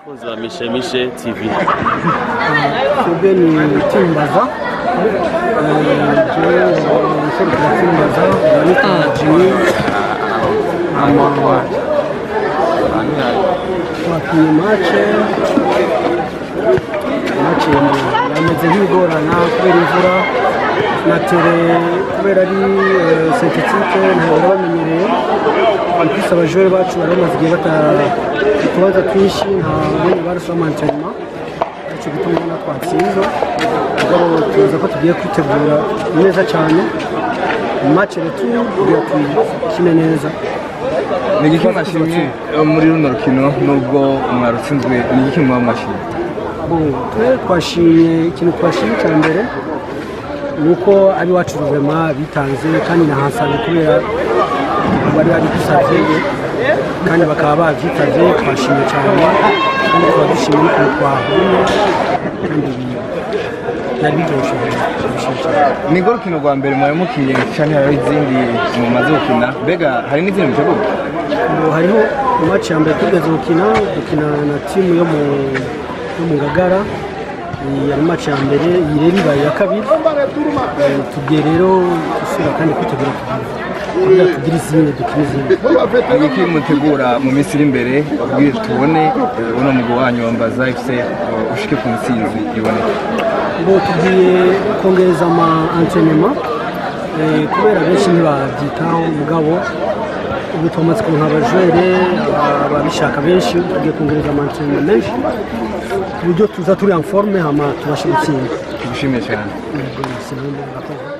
Abakunzi ba Mishemishe TV. Twebwe ni team Mbaza, jewe nserukira team Mbaza, nitwa Jimmy. Hama twakinye match, match yameze nk'igorana kubera imvura na terrain, kubera ari synthétique, ntabwo bari bamenyereye. En plus, abajoueurs bacu bari bamaze igihe bata utubanza twinshi, nta mwanya barose w'ama entraînement, nicyo gituma ubona twatsinzwe. Mugabo tuzi ko tugiye kwitegura neza cyane match retour kugira tuyikine neza. Ni igiki mwashimye muri runo rukino, nubwo mwarutsinzwe? Ni igiki muba mwashimye? Bon, twe twashimye, ikintu twashimye cya mbere ni uko ab'iwacu vraiment bitanze kandi nahasanze, kubera bari babidusabye kandi bakaba babyitavye. Twashimye cyane kandi tukaba dushimye n'ukuntu twahuye kandi byari biryoshye, turabishimye cyane. Ni rwo rukino rwa mbere mwari mukinye canke hariho izindi mumaze gukina? Mbega hari n'izindi mutegura? Ubu hariho match ya mbere tugeze gukina, dukina na timu yo mu Ngagara. Iyi yari match ya mbere, iyi rero ibaye iya kabiri. Tugiye rero gusubira kandi kwitegura kugira tugire izindi, dukine izindi. Ni igiki mutegura mu minsi iri imbere kugira tubone uno mugwi wanyu wa Mbaza FC ushike ku ntsinzi iboneka? Ngo tugiye kongereza ama entraînement, kubera benshi ntibabyitaho. Mugabo ubu twamaze kuronka abajoueurs ababishaka benshi, tugiye kongereza ama entraînement menshi ku buryo tuza turi en forme, hama tubashe gutsinda. Tugushimiye cyane. Yego, sinumva, murakoze.